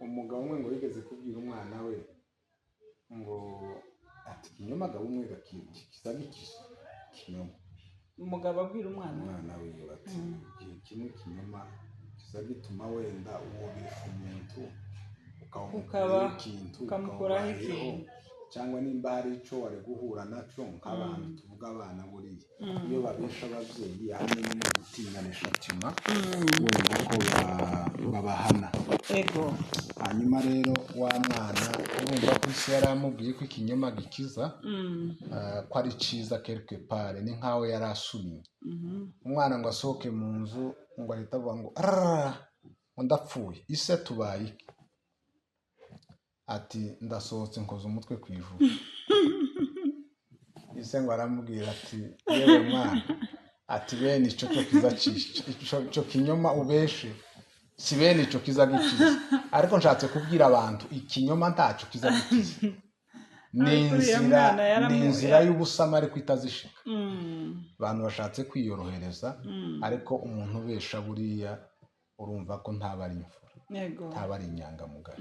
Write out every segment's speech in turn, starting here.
Umugabo umwe ngo yigeze kubwira umwana we ngo ati: "Ikinyoma gabo umwe kiza gikiza ikinyoma." Umugabo abwira umwana? Umwana wiwe ati: "Igihe kimwe ikinyoma kiza gituma wenda wobesha umuntu ukamukuraho ikintu, ukamukuraho ukamubayeho, ikintu. Cyangwa nimba hari icyo wari guhura nacyo." Nk'abantu tuvuga, abana buriya iyo babesha ababyeyi, ahanini ni ugutinya le châtiment, wenda ko babahana. Hanyuma rero wa mwana, urumva ko isi yari amubwiye ko ikinyoma gikiza, ko ari cyiza quelque part, ni nkaho yari asunnye. Umwana ngo asohoke mu nzu, ngo ahita avuga ngo: "Ararara," ngo: "Ndapfuye ise, tubaye iki?" Ati: "Ndasohotse, nkoza umutwe ku ijuru." Ise ngo aramubwira ati: "Yewe mwana," ati, "bene icyo cyo kiza cyica, icyo kinyoma ubeshe si bene icyo kiza gikiza." Ariko nshatse kubwira abantu, ikinyoma ntacyo kiza gikiza, ni Ariko uriya inzira mwana ni inzira y'ubusama ariko itazishika. Abantu bashatse kwiyorohereza, ariko umuntu ubesha buriya urumva ko ntaba ari imfura, ntaba ari inyangamugayo.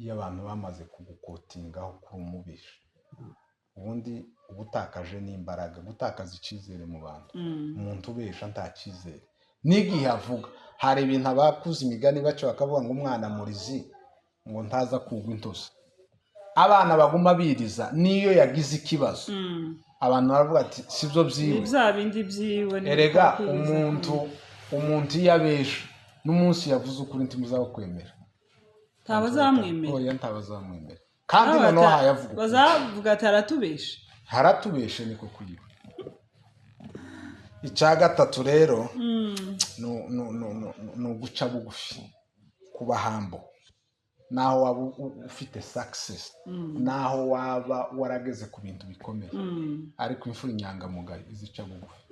Iyo abantu bamaze kugukotingaho kuri umubisha, ubundi uba utakaje n'imbaraga, gutakaza icyizere mu bantu. Umuntu ubesha nta cyizere, n'igihe avuga hari ibintu abakuze imigani baca bakavuga ngo umwana murizi ngo ntaza kugwa intozi. Abana baguma biriza, n'iyo yagize ikibazo, abantu baravuga ati: "Si byo Ni byiwe." Bya bindi byiwe ni Erega kwiriza. umuntu iyo abesha, n'umunsi yavuze ukuri ntimuzakwemera. Ntabazamwemera. Oya, ntabazamwemera. Kandi noneho hayavuga ukuri. Bazavuga ati: "Aratubesha." Haratubeshe, niko kuyiba. Icya gatatu rero ni uguca bugufi, kuba humble. Naho waba ufite success, naho waba warageze ku bintu bikomeye, ariko imfura inyangamugayo izica bugufi.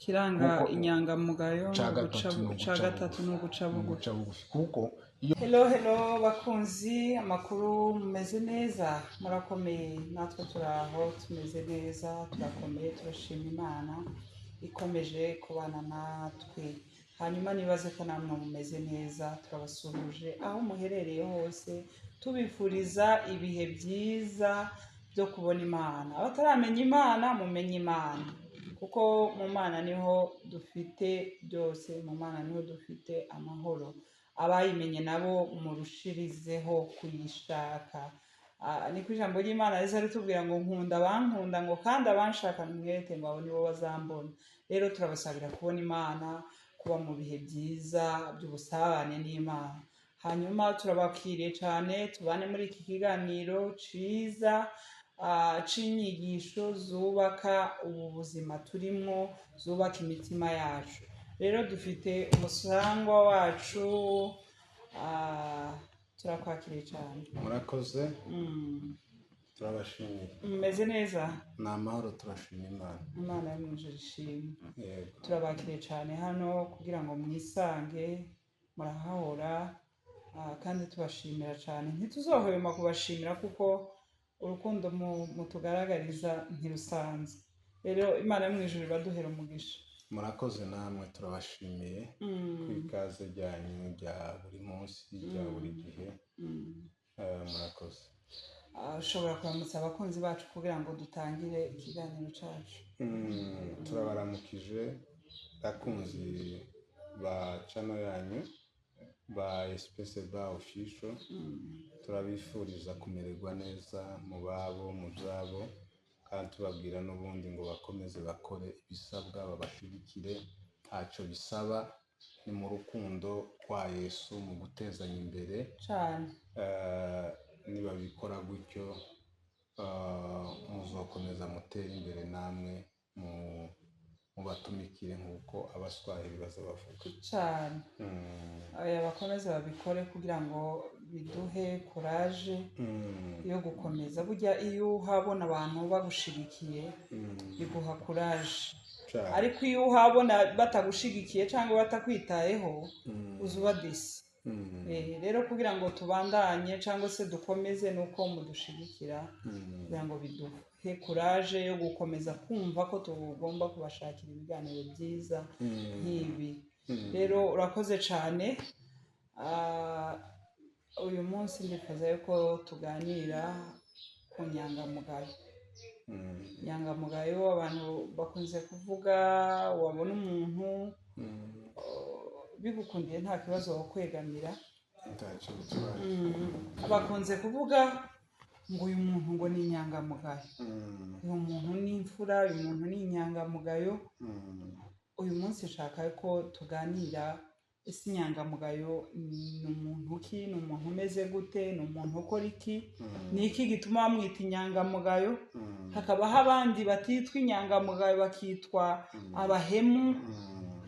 Kiranga inyangamugayo ni Icya uguca gatatu ni icya uguca gatatu ni uguca ni bugufi. Uguca bugufi, kuko iyo Hello, hello bakunzi, amakuru? Mumeze neza? Murakomeye? Natwe turi aho, tumeze neza, turakomeye, turashima Imana ikomeje kubana natwe. Hanyuma nibaze ko namwe mumeze neza. Turabasuhuje aho muherereye hose, tubifuriza ibihe byiza byo kubona Imana. Abataramenya Imana, mumenye Imana, kuko mu Mana niho dufite byose, mu Mana niho dufite amahoro. Abayimenye nabo murushirizeho kuyishaka. Niko ijambo ry'Imana riza ritubwira ngo: "Nkunda abankunda," ngo: "kandi abanshaka umwete," ngo abo nibo bazambona. Rero turabasabira kubona Imana, kuba mu bihe byiza by'ubusabane n'Imana. Hanyuma turabakiriye cyane, tubane muri iki kiganiro cyiza c'inyigisho zubaka ubu buzima turimo, zubaka imitima yacu. Rero dufite umusangwa wacu, turakwakiriye cyane. Murakoze. Turabashimiye. Mumeze neza? Ni amahoro, turashima Imana. Imana yo mu ijuru ishimwe. Yego. Turabakiriye cyane hano kugira ngo mwisange, murahahora, kandi tubashimira cyane. Ntituzohwema kubashimira kuko urukundo mutugaragariza ntirusanzwe. Rero Imana yo mu ijuru ibaduhera umugisha. Murakoze namwe, turabashimiye ku ikaze ryanyu rya buri munsi, rya buri gihe. Murakoze. Ushobora kuramutsa abakunzi bacu kugira ngo dutangire ikiganiro cyacu. Turabaramukije bakunzi ba channel yanyu ba Espèce Ba Official. Turabifuriza kumererwa neza mu babo, mu byabo, kandi tubabwira n'ubundi ngo bakomeze bakore ibisabwa, babashigikire. Ntacyo bisaba, ni mu rukundo rwa Yesu, mu gutezanya imbere. Cyane. Nibabikora gutyo, muzokomeza mutere imbere namwe, mubatumikire nk'uko Abaswahili baza bavuga. Cyane. Aya bakomeze babikore kugira ngo biduhe courage yo gukomeza. Burya iyo uhabona abantu bagushigikiye, biguha courage. Ariko iyo uhabona batagushigikiye cyangwa batakwitayeho, uza uba déçu. Rero kugira ngo tubandanye cyangwa se dukomeze, ni uko mudushigikira, kugira ngo biduhe courage yo gukomeza kumva ko tugomba kubashakira ibiganiro byiza nk'ibi. Rero urakoze cyane. Uyu munsi ndifuza yuko tuganira ku nyangamugayo. Inyangamugayo abantu bakunze kuvuga, wabona umuntu bigukundiye nta kibazo wakwegamira. Ntacyo bitwaye. Bakunze kuvuga ngo uyu muntu ngo ni inyangamugayo, uyu muntu ni imfura, uyu muntu ni inyangamugayo. Uyu munsi nshaka ko tuganira, ese inyangamugayo ni umuntu ki? Ni umuntu umeze gute? Ni umuntu ukora iki? Ni iki gituma bamwita inyangamugayo? Hakabaho abandi batitwa inyangamugayo bakitwa abahemu.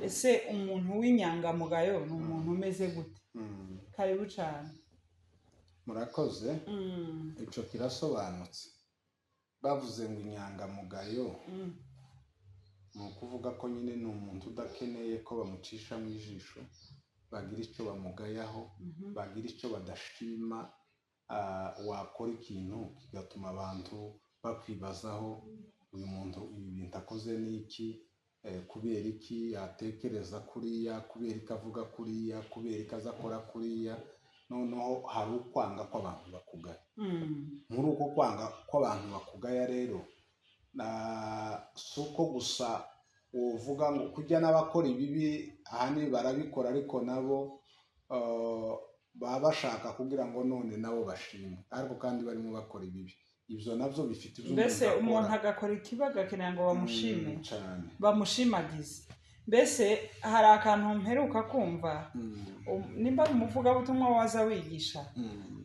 Ese umuntu w'inyangamugayo ni umuntu umeze gute? Karibu cyane. Murakoze. Icyo kirasobanutse. Bavuze ngo inyangamugayo ni ukuvuga ko nyine ni umuntu udakeneye ko bamucisha mu ijisho, bagira icyo bamugayaho, bagira icyo badashima. Wakora ikintu kigatuma abantu bakwibazaho, uyu muntu ibi bintu akoze ni iki? Kubera iki yatekereza kuriya? Kubera iki avuga kuriya? Kubera iki aza akora kuriya? Noneho hari ukwanga kw'abantu bakugaya. Muri uko kwanga kw'abantu bakugaya rero, si uko gusa uvuga ngo kujya n'abakora ibibi ahanini barabikora, ariko nabo baba bashaka kugira ngo none nabo bashimwe, ariko kandi barimo bakora ibibi. Ibyo nabyo bifite ibyo Mbese umuntu umuntu akora. agakora ikibi agakenera ngo bamushime, Cyane. bamushimagize. Mbese hari akantu mperuka kumva, nimba ari umuvugabutumwa waza wigisha,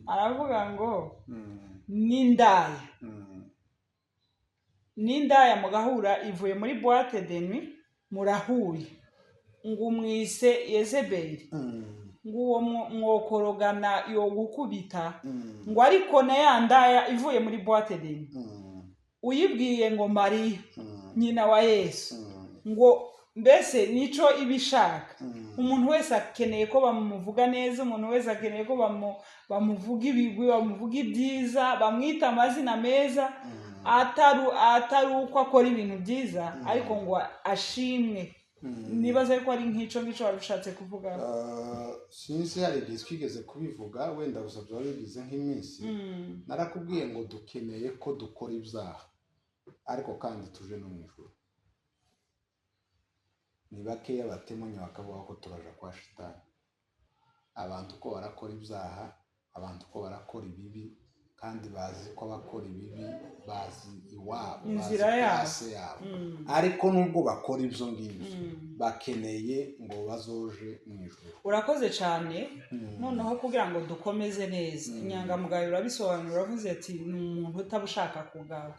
aravuga ngo n'indaya, n'indaya mugahura ivuye muri boîte de nuit, murahuye, ngo umwise Yezebeli, ngo uwo mwokorogana yogukubita, ngo ariko na ya ndaya ivuye muri boîte de nuit uyibwiye ngo Mariya nyina wa Yesu, ngo mbese nico iba ishaka. Umuntu wese akeneye ko bamuvuga neza, umuntu wese akeneye ko bamuvuga ibigwi, bamuvuga ibyiza, bamwita amazina meza, atari uko akora ibintu byiza, ariko ngo ashimwe. Nibaza ko ari nk'icyo ngicyo wari ushatse kuvuga. Sinzi, hari igihe twigeze kubivuga wenda, gusa byaba bigize nk'iminsi. Narakubwiye ngo dukeneye ko dukora ibyaha, ariko kandi tuje no mu ijuru. Ni bakeya batemunya bakavuga ko turaja kwa shitani. Abantu ko barakora ibyaha, abantu ko barakora ibibi, kandi bazi ko abakora ibibi bazi iwabo, bazi Inzira yabo. classe yabo, ariko nubwo bakora ibyo ngibyo bakeneye ngo bazoje mu ijuru. Urakoze cyane. Noneho kugira ngo dukomeze neza, inyangamugayo urabisobanura, uravuze ati ni umuntu utaba ushaka kugawa,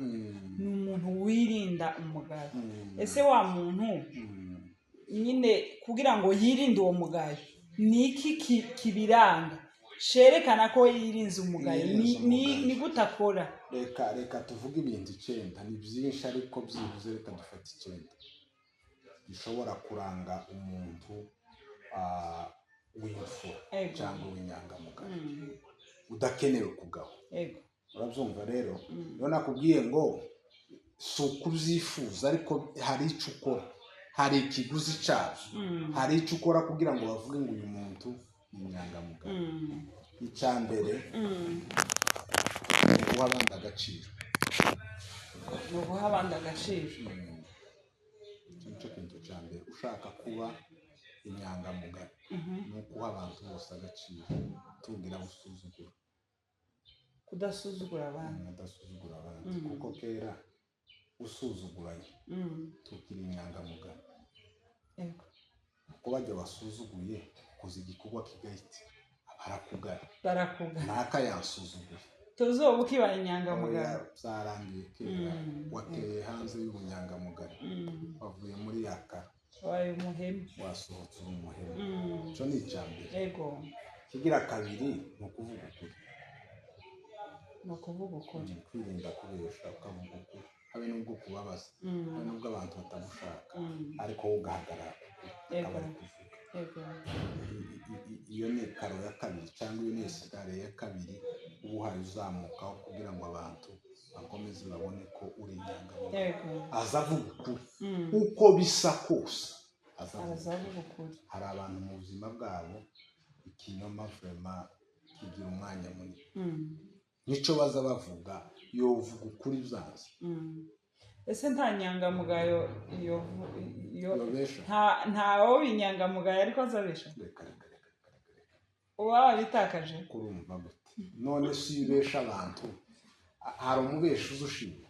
ni umuntu wirinda umugayo. Ese wa muntu nyine kugira ngo yirinde uwo mugayo, ni iki kibiranga cerekana ko yirinze umugayo? Yirinze umugayo. Ni gute akora? Reka tuvuge ibintu 9. Ni byinshi, ariko byibuze reka dufate 9 bishobora kuranga umuntu w'imfura cyangwa w'inyangamugayo udakenewe kugawa. Urabyumva rero? Rero nakubwiye ngo si ukubyifuza, ariko hari icyo ukora, hari ikiguzi cyabyo, hari icyo ukora kugira ngo bavuge ngo uyu muntu ni inyangamugayo. Icya mbere ni uguha abandi agaciro. Ni uguha abandi agaciro. Icyo nicyo kintu cya mbere. Ushaka kuba inyangamugayo ni ukuha abantu bose agaciro, tugira gusuzugura. Kudasuzugura abandi. Udasuzugura abandi, kuko kera usuzuguranye tukiri inyangamugayo, kuko bajya basuzuguye kuza igikorwa kigahita barakugaya. Barakuga. Naka yansuzuguye. Tuzoba ukibaye inyangamugayo. Oya, byarangiye kera. Wateye hanze y'ubunyangamugayo, wavuye muri yakara. Wabaye umuhemu. Wasohotse uri umuhemu. Icyo ni icya mbere. Kigira kabiri ni ukuvuga ukuri. Ni ukuvuga ukuri. Kwirinda kubesha, ukavuga ukuri habe n'ubwo kubabaza, habe n'ubwo abantu batagushaka, ariko wowe ugahagarara ku kuri, akaba ari kuvuga. Iyo ni ikaro ya kabiri, cyangwa iyo ni escalier ya kabiri uba uhaye uzamukaho kugira ngo abantu bakomeze babone ko uri inyangamugayo. Aza avuga ukuri uko bisa kose, aza avuga Araza ukuri. avuga ukuri. Hari abantu mu buzima bwabo ikinyoma vraiment kigira umwanya munini. Nico baza bavuga, yovuga ukuri byanze. Ese nta nyangamugayo iyo yobesha? Nta wo inyangamugayo ariko azabesha. Reka uba wabitakaje. Kurumva gute? None si ibesha abantu, hari umubesha uzushima.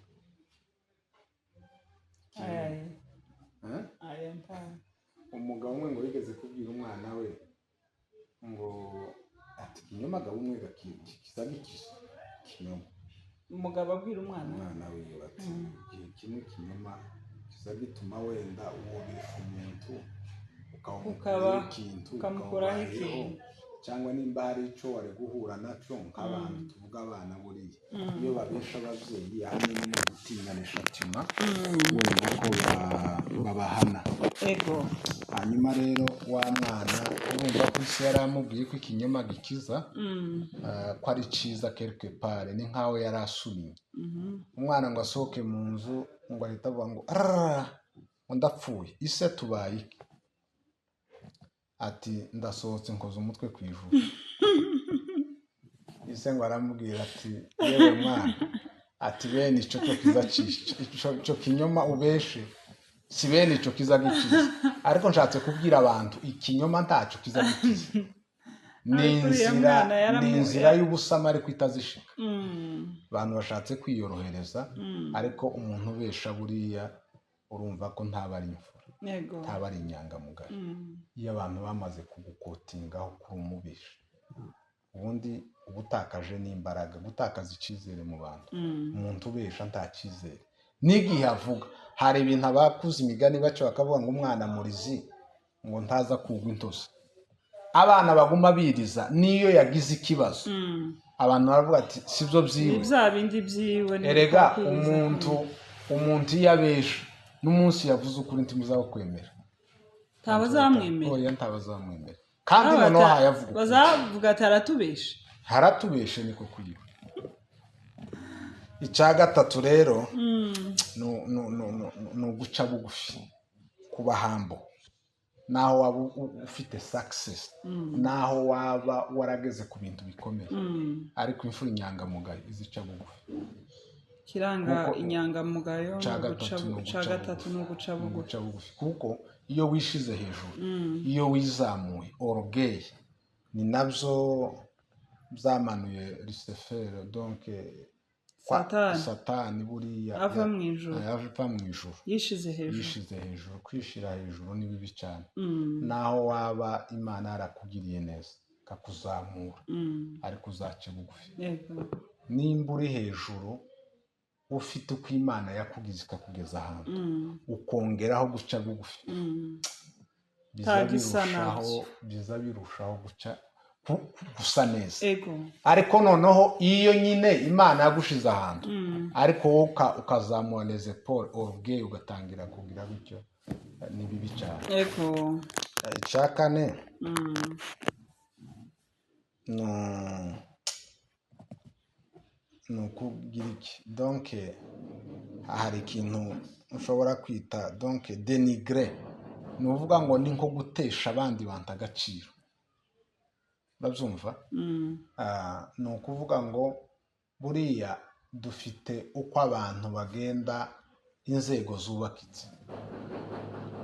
Umugabo umwe ngo yigeze kubwira umwana we ngo ati kinyoma gabo umwe kiza gikiza kinyoma. Umugabo abwira umwana we ati igihe kimwe kinyoma kiza gituma wenda uwobesha umuntu ukamukuraho ikintu, cyangwa nimba hari icyo wari guhura nacyo nk'abantu tuvuga abana buriya iyo babesha ababyeyi hamwe no gutinya tima wenda ko babahana. Ego. Hanyuma rero wa mwana urumva ko isi yari amubwiye ko ikinyoma gikiza, ko ari cyiza quelque part, ni nkaho yari asubiye. Umwana ngo asohoke mu nzu ngo ahita avuga ngo arara ndapfuye, ise tubaye iki? Ati ndasohotse nkoza umutwe ku ijuru. Ise ngo aramubwira ati yewe mwana, ati bene icyo cyo kiza icyo kinyoma ubeshe si bene icyo kiza gikiza. Ariko nshatse kubwira abantu ikinyoma ntacyo kiza gikiza. Ni inzira y'ubusama ariko itazishika. Abantu bashatse kwiyorohereza, ariko umuntu ubesha buriya urumva ko ntaba ari imfura, ntaba ari inyangamugayo. Iyo abantu bamaze kugukotingaho kuri umubesha, ubundi ubutakaje n'imbaraga, gutakaza icyizere mu bantu. Umuntu ubesha nta cyizere n'igihe avuga. Hari ibintu abakuze imigani baca bakavuga ngo umwana murizi ngo ntaza kugwa intozi. Abana baguma biriza niyo yagize ikibazo, abantu baravuga ati sibyo byiwe, bya bindi byiwe. Erega umuntu iyo abesha n'umunsi yavuze ukuri ntimuzakwemera, ntabazamwemera. Oya, ntabazamwemera. Kandi noneho hayavuga bazavuga ati aratubeshe, haratubeshe niko kuyiba. Icya gatatu rero ni uguca bugufi, kuba humble. Naho waba ufite success, naho waba warageze ku bintu bikomeye, ariko imfura inyangamugayo izica bugufi. Kiranga inyangamugayo cya gatatu ni uguca bugufi, kuko iyo wishize hejuru, iyo wizamuye orgueil, ni nabyo byamanuye Lucifer, donc Satani buriya ava mu ijuru, yishize hejuru. Kwishira hejuru ni bibi cyane. Naho waba Imana yarakugiriye neza kakuzamura, ariko uzace bugufi. Nimba uri hejuru ufite uko Imana yakugize ikakugeza ahantu, ukongeraho guca bugufi, biza birushaho guca gusa neza. Ariko noneho iyo nyine Imana yagushize ahantu, ariko wowe ukazamura les épaules, orgueil, ugatangira kugira gutyo, ni bibi cyane. Icya kane ni ukugira iki? Donc hari ikintu ushobora kwita donc dénigrer, ni ukuvuga ngo ni nko gutesha abandi bantu agaciro. Urabyumva? Ni ukuvuga ngo buriya dufite uko abantu bagenda, inzego zubakitse.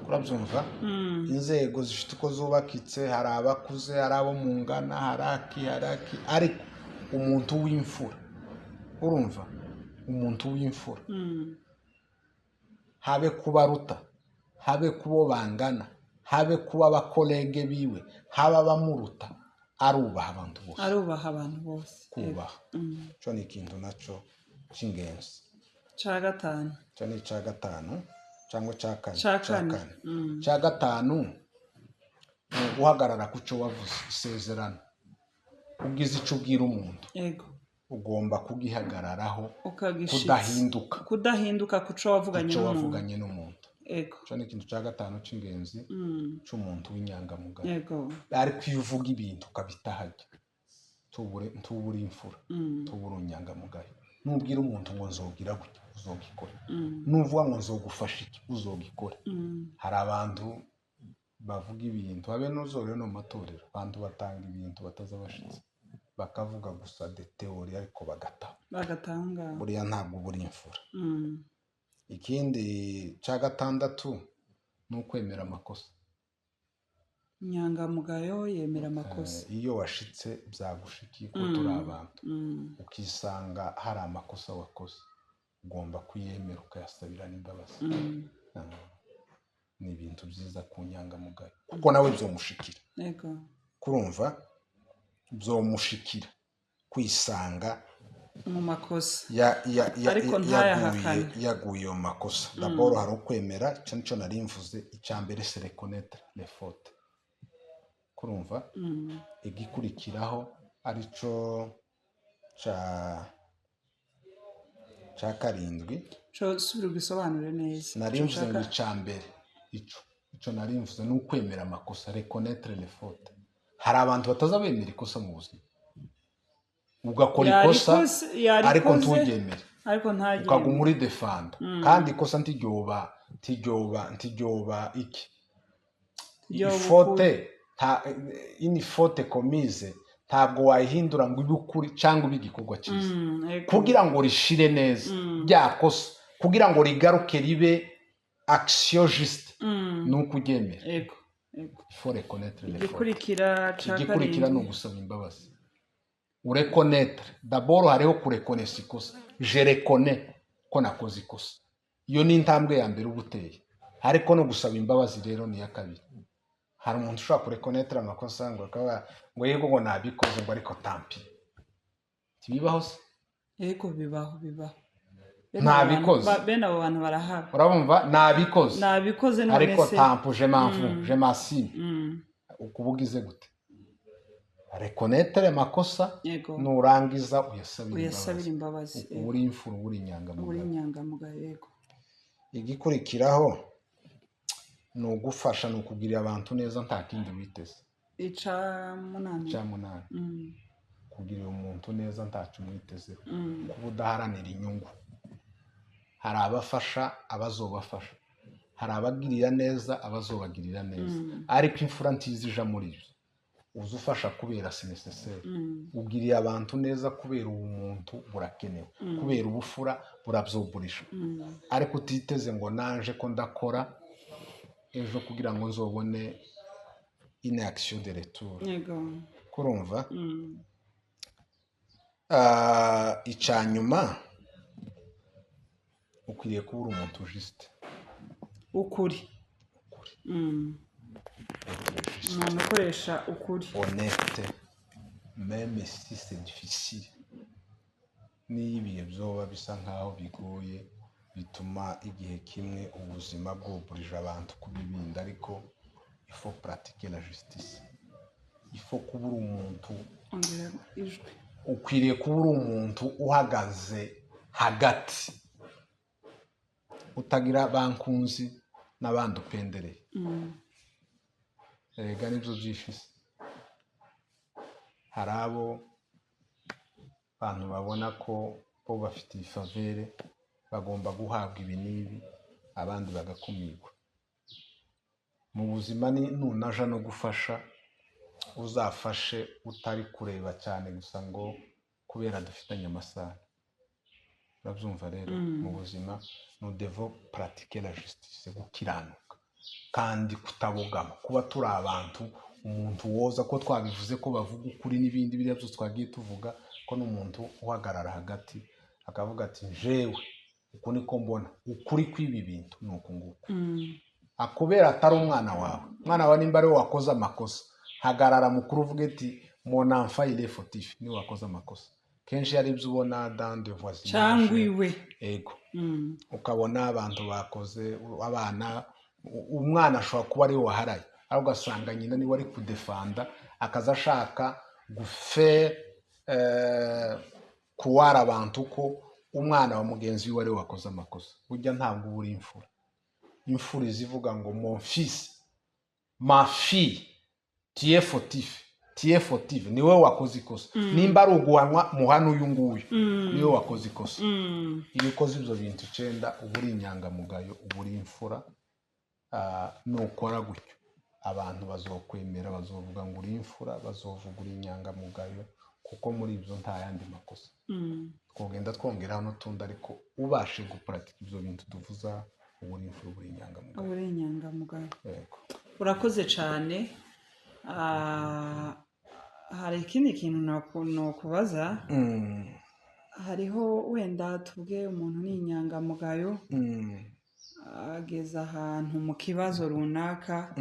Urabyumva? Inzego zifite uko zubakitse, hari abakuze, hari abo mungana, hari aki, ariko umuntu w'imfura, urumva, umuntu w'imfura habe kubaruta, habe kubo bangana, habe kuba abakolege biwe, habe abamuruta, arubaha abantu bose. Arubaha abantu bose. Kubaha. Cyo ni ikintu nacyo cy'ingenzi. Cya gatanu. Cyo ni icya gatanu cyangwa cya kane. Cya gatanu ni uguhagarara ku cyo wavuze, isezerano. Ugize icyo ubwira umuntu, ugomba kugihagararaho, kudahinduka. Kudahinduka ku cyo wavuganye n'umuntu. Cyo ni ikintu cya gatanu cy'ingenzi cy'umuntu w'inyangamugayo. Ariko iyo uvuga ibintu ukabitahajya, ntubure imfura, ntubure inyangamugayo. Nubwira umuntu ngo nzogira gutya, uzogikora. Nuvuga ngo nzogufasha iki, uzogikora. Hari abantu bavuga ibintu, habe n'uzore no mu matorero, abantu batanga ibintu batazabashitse. Bakavuga gusa des théories, ariko bagataha. Bagatanga. Buriya ntabwo buri imfura. Ikindi cya gatandatu ni ukwemera amakosa. Inyangamugayo yemera amakosa. Iyo washitse, byagushikiye, ko turi abantu, ukisanga hari amakosa wakoze, ugomba kuyemera ukayasabira n'imbabazi. Ni ibintu byiza ku nyangamugayo, kuko nawe byomushikira. Kurumva byomushikira kwisanga mu makosa, ariko ntayahakane. Yaguye mu makosa. D'abord hari ukwemera, icyo nicyo nari mvuze. Icya mbere, c'est reconnaître les fautes. Kurumva igikurikiraho, arico ca karindwi. Cyo subira ugisobanure neza. Nari Ico mvuze ngo icya mbere, ico nari mvuze ni ukwemera amakosa, reconnaître les fautes. Hari abantu bataza bemera ikosa mu buzima, ugakora ikosa yarikoze, ariko nturyemere, ariko ntaryemere, ukaguma uri defanda, kandi ikosa ntiryoba iki? Ntiryoba. Ifaute, nta une faute commise ntabwo wayihindura ngo ibe ukuri cyangwa ibe igikorwa cyiza. Kugira ngo rishire neza rya kosa, kugira ngo rigaruke ribe action juste, ni uko uryemera. Ego ego. Il faut reconnaître les fautes. Igikurikira ca Igikurikira ni karindwi. ugusaba imbabazi. Ureconnaître d'abord, hariho kurekonesa ikosa, je reconnais ko nakoze ikosa, iyo ni intambwe ya mbere uba uteye. Ariko no gusaba imbabazi rero ni iya kabiri. Hari umuntu ushobora kureconnaître amakosa, ngo akaba ngo yego, ngo nabikoze, ngo ariko tant pis. Ntibibaho se? Yego, bibaho, bibaho. Ntabikoze. Bene abo bantu barahaba. Urabumva, nabikoze, nabikoze, none ariko se tant pis, je m'en fous, je m'assume. Ukuba ugize gute? Reconnaître amakosa, nurangiza uyasabire uyasabire imbabazi. Imbabazi. Uba uri imfura, uba uri uri inyangamugayo. Inyangamugayo, yego. Igikurikiraho ni ugufasha, ni ukugirira abantu neza nta kindi witeze. Ica munani. Cya munani, kugirira umuntu neza ntacyo umwitezeho, kuba udaharanira inyungu. Hari abafasha abazobafasha, hari abagirira neza abazobagirira neza, ariko imfura ntizija muri ibyo. Uza ufasha kubera c'est nécessaire. Ugiriye abantu neza kubera ubumuntu burakenewe, kubera ubufura burabyoburisha, ariko utiteze ngo nanje ko ndakora ejo kugira ngo nzobone une action de retour. Kurumva? Ah, icya nyuma, ukwiriye kuba uri umuntu juste. Ukuri. Umuntu ukoresha ukuri. Honnête, même si c'est difficile. N'iyo ibihe byoba bisa nkaho bigoye, bituma igihe kimwe ubuzima bwoburije abantu kubibinda, ariko il faut pratiquer la justice, il faut kuba uri umuntu Ongera ijwi. Ukwiriye kuba uri umuntu uhagaze hagati, utagira bankunzi n'abandi upendereye. Erega nibyo byifise. Hari abo bantu babona ko bo bafitiye faveur, bagomba guhabwa ibi n'ibi, abandi bagakumirwa. Mu buzima ni nunaja no gufasha, uzafashe utari kureba cyane gusa ngo kubera dufitanye amasano. Urabyumva rero, mu buzima nous devons pratiquer la justice, gukiranuka kandi kutabogama, kuba turi abantu umuntu woza ko twabivuze ko bavuga ukuri n'ibindi biriya byose twagiye tuvuga, ko n'umuntu uhagarara hagati akavuga ati: "Jewe uku niko mbona ukuri kw'ibi bintu, ni uku nguku." Akubera atari umwana wawe, umwana wawe nimba ari we wakoze amakosa, hagarara mukuru uvuge ati: "Mon enfant, il est fautif, niwe wakoze amakosa." Kenshi hari ibyo ubona dans de voisinage. Cyangwa iwe. Ego. Ukabona abantu bakoze abana, umwana ashobora kuba ariwe waharaye, ariko ugasanga nyina niwe ari kudefanda, akaza ashaka gufe kuwara abantu ko umwana wa mugenzi we ariwe wakoze amakosa. Burya ntabwo uba uri imfura. Imfura izivuga ngo: "Mon fils, ma fille, tu es fautif, tu es fautive, niwe wakoze ikosa. Nimba ari uguhanwa, muhana uyu nguyu, niwe wakoze ikosa." Iyo ukoze ibyo bintu icyenda, uba uri inyangamugayo, uba uri imfura. Nukora gutyo, abantu bazokwemera, bazovuga ngo uri imfura, bazovuga uri inyangamugayo. Kuko muri ibyo nta yandi makosa. Twogenda twongeraho n'utundi, ariko ubashe gupuratika ibyo bintu tuvuza, uba uri imfura, uba uri inyangamugayo. Uba uri inyangamugayo. Yego. Urakoze cyane. Hari ikindi kintu nakubaza. Hariho wenda tuvuge umuntu ni inyangamugayo, ageze ahantu mu kibazo runaka,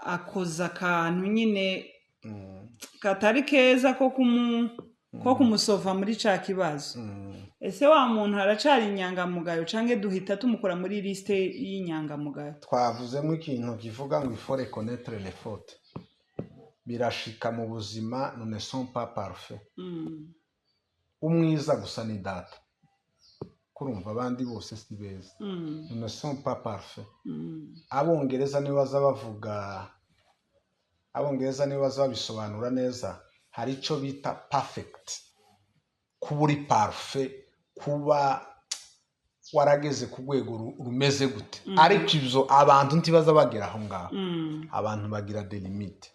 akoza akantu nyine katari keza ko kumusova muri cya kibazo. Ese wa muntu aracari inyangamugayo, cyangwa duhita tumukura muri lisite y'inyangamugayo? Twavuzemo ikintu kivuga ngo il faut reconnaître les fautes. Birashika mu buzima, nous ne sommes pas parfaits. Umwiza gusa ni Data, kurumva abandi bose si beza. Nous ne sommes pas parfaits. Abongereza nibo baza bavuga, Abongereza nibo baza babisobanura neza. Hari icyo bita perfect, kuba uri parfait, kuba warageze ku rwego rumeze gute, ariko ibyo abantu ntibaza bagera aho ngaho. Abantu bagira des limites.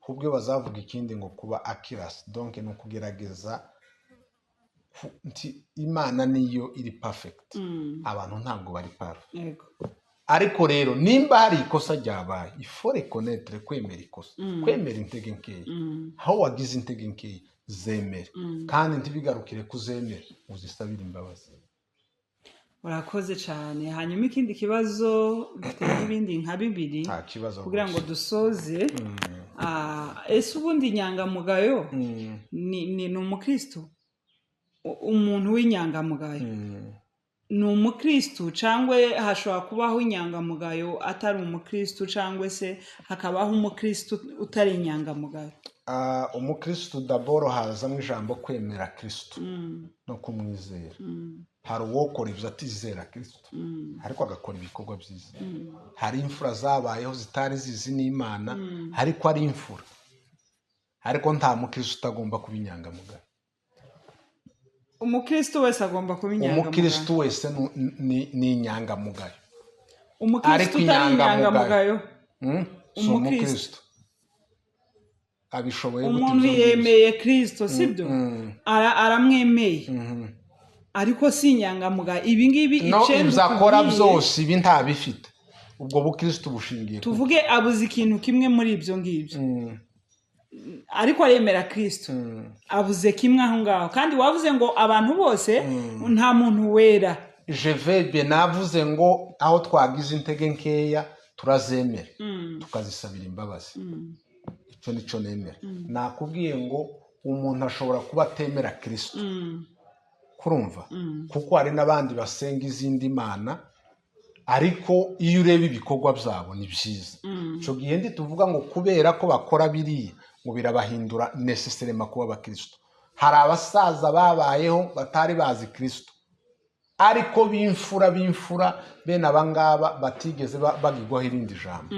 Kubwe bazavuga ikindi ngo kuba akirasi, donc ni ukugerageza nti Imana niyo iri perfect, abantu ntabwo bari parfait. Ariko rero nimba hari ikosa ryabaye, il faut reconnaître, kwemera ikosa, kwemera intege nkeya. Aho wagize intege nkeya, zemere, kandi ntibigarukire kuzemera, uzisabire imbabazi. Urakoze cyane. Hanyuma ikindi kibazo, mfite n'ibindi nka bibiri Nta kibazo kugira ngo rwose. dusoze. Ese ubundi inyangamugayo ni umukristo? Umuntu w'inyangamugayo ni umukristo, cyangwa hashobora kubaho inyangamugayo atari umukristo, cyangwa se hakabaho umukristo utari inyangamugayo? Umukristo d'abord hazamo ijambo kwemera Kristo no kumwizera. Hari uwokora ibyo atizera Kristo, ariko agakora ibikorwa byiza. Hari imfura zabayeho zitari zizi n'Imana, ariko ari imfura. Ariko nta mukristo utagomba kuba inyangamugayo. Umukristo wese agomba kuba inyangamugayo. Umukristo wese ni inyangamugayo. Umukristo Ariko utari inyangamugayo. inyangamugayo? Si Umukristo. umukristo. Abishoboye gute Umuntu ibyo ngibyo? yemeye Kristo, sibyo? Aramwemeye, ariko si inyangamugayo. Ibi ngibi No, icenda ibyo akora utubwiye, byose ibi ntabifite, ubwo bukristo bushingiye ku tuvuge abuze ikintu kimwe muri ibyo ngibyo, ariko aremera Kristo, abuze kimwe aho ngaho. Kandi wavuze ngo abantu bose, nta muntu wera. Je vais bien, navuze ngo aho twagize intege nkeya turazemera, tukazisabira imbabazi. Icyo nicyo nemera. Nakubwiye ngo umuntu ashobora kuba atemera Kristo, kurumva, kuko hari n'abandi basenga izindi mana, ariko iyo ureba ibikorwa byabo ni byiza. Icyo gihe tuvuga ngo kubera ko bakora biriya ngo birabahindura nécessairement kuba abakristo. Hari abasaza babayeho batari bazi Kristo, ariko b'imfura, b'imfura bene abangaba batigeze bagirwaho irindi jambo.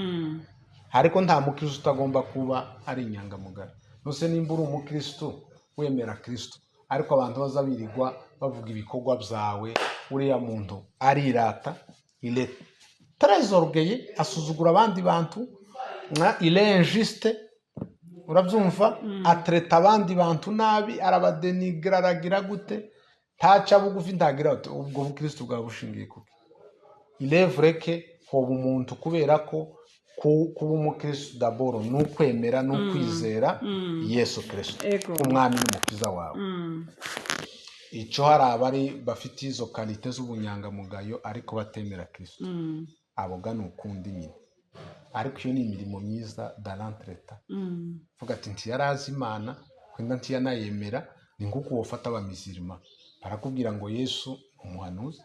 Ariko nta mukristo utagomba kuba ari inyangamugayo. Nuse nimba uri umukristo wemera Kristo, ariko abantu baza birirwa bavuga ibikorwa byawe, uriya muntu arirata, il est très orgueilleux, asuzugura abandi bantu, il est injuste, urabyumva, atreta abandi bantu nabi, arabadenigra, aragira gute, ntaca bugufi, ntagira ati, ubwo bukristo bwaba bushingiye kuki? Il est vrai que hoba umuntu, kubera ko kuba umukristo d'abord ni ukwemera, ni ukwizera Yesu Kristo umwami n'umukiza wawe. Icyo hari abari bafite izo qualités z'ubunyangamugayo ariko batemera Kristo, abo ga ni ukundi nyine. Ariko iyo ni imirimo myiza dans l'entretemps. Vuga ati ntiyarazi Imana, wenda ntiyanayemera. Ni nk'uko wofata abamizirima, barakubwira ngo Yesu ni umuhanuzi,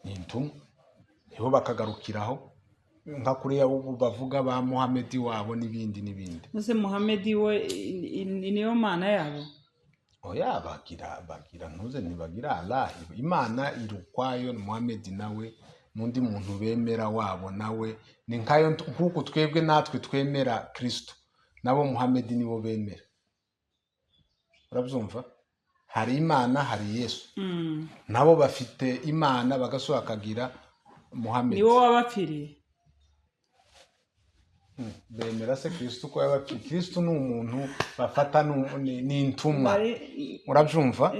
ni intumwa, nibo bakagarukiraho, nka kuriya ubu bavuga ba Muhamedi wabo n'ibindi n'ibindi. Ese Muhamedi we niyo mana yabo? Oya, bagira ntuze, ntibagira Allah, Imana iri ukwayo. Muhamedi nawe n'undi muntu bemera wabo nawe ni nkayo, nk'uko twebwe natwe twemera Kristo, nabo Muhamedi nibo bemera, urabyumva? Hari Imana, hari Yesu. Nabo bafite Imana, bagasubira bakagira Muhamedi. Niwo wabapfiriye. Bemera se Kristo ko yabapfiriye? Kristo ni umuntu bafata, ni intumwa. Urabyumva?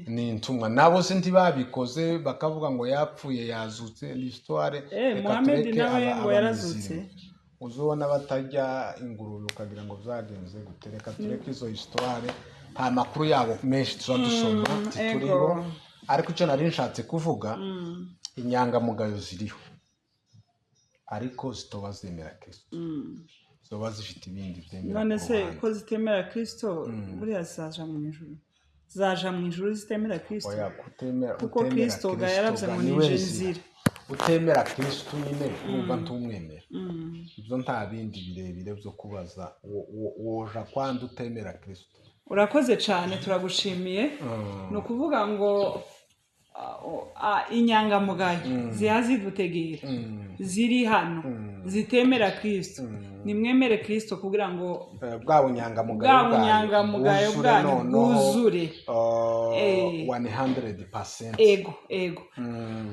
Ni intumwa. Nabo se ntibabikoze bakavuga ngo yapfuye, yazutse, l'histoire. Reka Muhammed tureke nawe ngo yarazutse. Abamizirima. Uzubona batarya ingurube ukagira ngo byagenze gute. Reka tureke izo histoire, nta makuru yabo menshi tuba dusoma, tituribo. Ariko icyo nari nshatse kuvuga, inyangamugayo ziriho, ariko zitoba zemera Kristo, zoba zifite ibindi byemera None ku se ruhande. ko zitemera Kristo, buriya zaja mu ijuru? Zaja mu ijuru zitemera Kristo? Oya, kutemera Kuko utemera Kristo ga yaravuze ga ngo niwe nije nzira. nzira. Utemera Kristo nyine urumva ntumwemera. Ibyo nta bindi birebire byo kubaza. Woja kwanda utemera Kristo? Urakoze cyane, turagushimiye. Ni ukuvuga ngo inyangamugayo ziha zidutegera ziri hano zitemera Kristo, nimwemere Kristo kugira ngo Bwa bunyangamugayo bwa bwanyu bunyangamugayo bwuzure bwanyu noneho, bwuzure. 100%. Ego.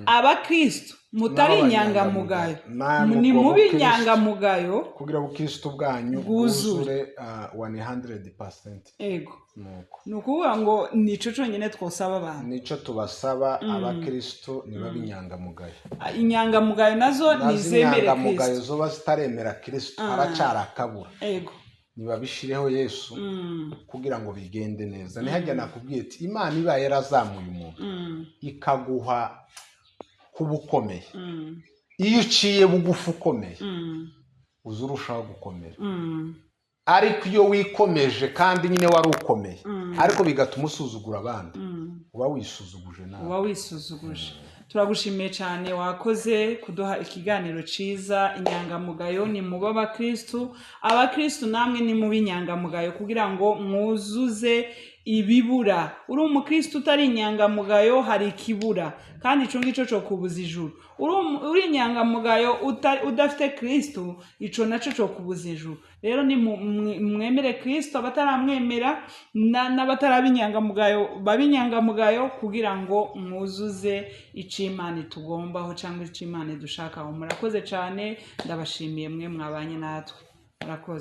Abakristo mutari inyangamugayo, Namwe ni ubwo mubi bukristo, inyangamugayo kugira ubukristo bwanyu bwuzure. Bwuzure 100%. Ego. Nuko Ni ukuvuga ngo nico cyonyine twosaba abantu. Nico tubasaba, abakristo nibabe inyangamugayo. Inyangamugayo nazo Nazo nizemere inyangamugayo Kristo. zoba zitaremera Kristo, haracyari akabura. Nibabishireho Yesu kugira ngo bigende neza. Ntihajya nakubwiye ati Imana ibaye yarazamuye umuntu ikaguha kuba ukomeye, iyo uciye bugufi ukomeye, uza urushaho gukomera. Ariko iyo wikomeje kandi nyine wari ukomeye, ariko bigatuma usuzugura abandi, uba wisuzuguje nawe. Uba wisuzuguje. Turagushimiye cyane, wakoze kuduha ikiganiro cyiza. Inyangamugayo ni muba abakristu, abakristu namwe ni muba inyangamugayo kugira ngo mwuzuze ibibura. Uri umukristu utari inyangamugayo, hari ikibura, kandi icyo ngicyo cyo kubuza ijuru. Uri inyangamugayo udafite Kristo, ico nacyo cyo kubuza ijuru. Rero ni mwemere Kristo, abataramwemera n'abataraba inyangamugayo babe inyangamugayo kugira ngo mwuzuze icyo Imana itugombaho cyangwa icyo Imana idushakaho. Murakoze cyane, ndabashimiye mwe mwabanye natwe, murakoze.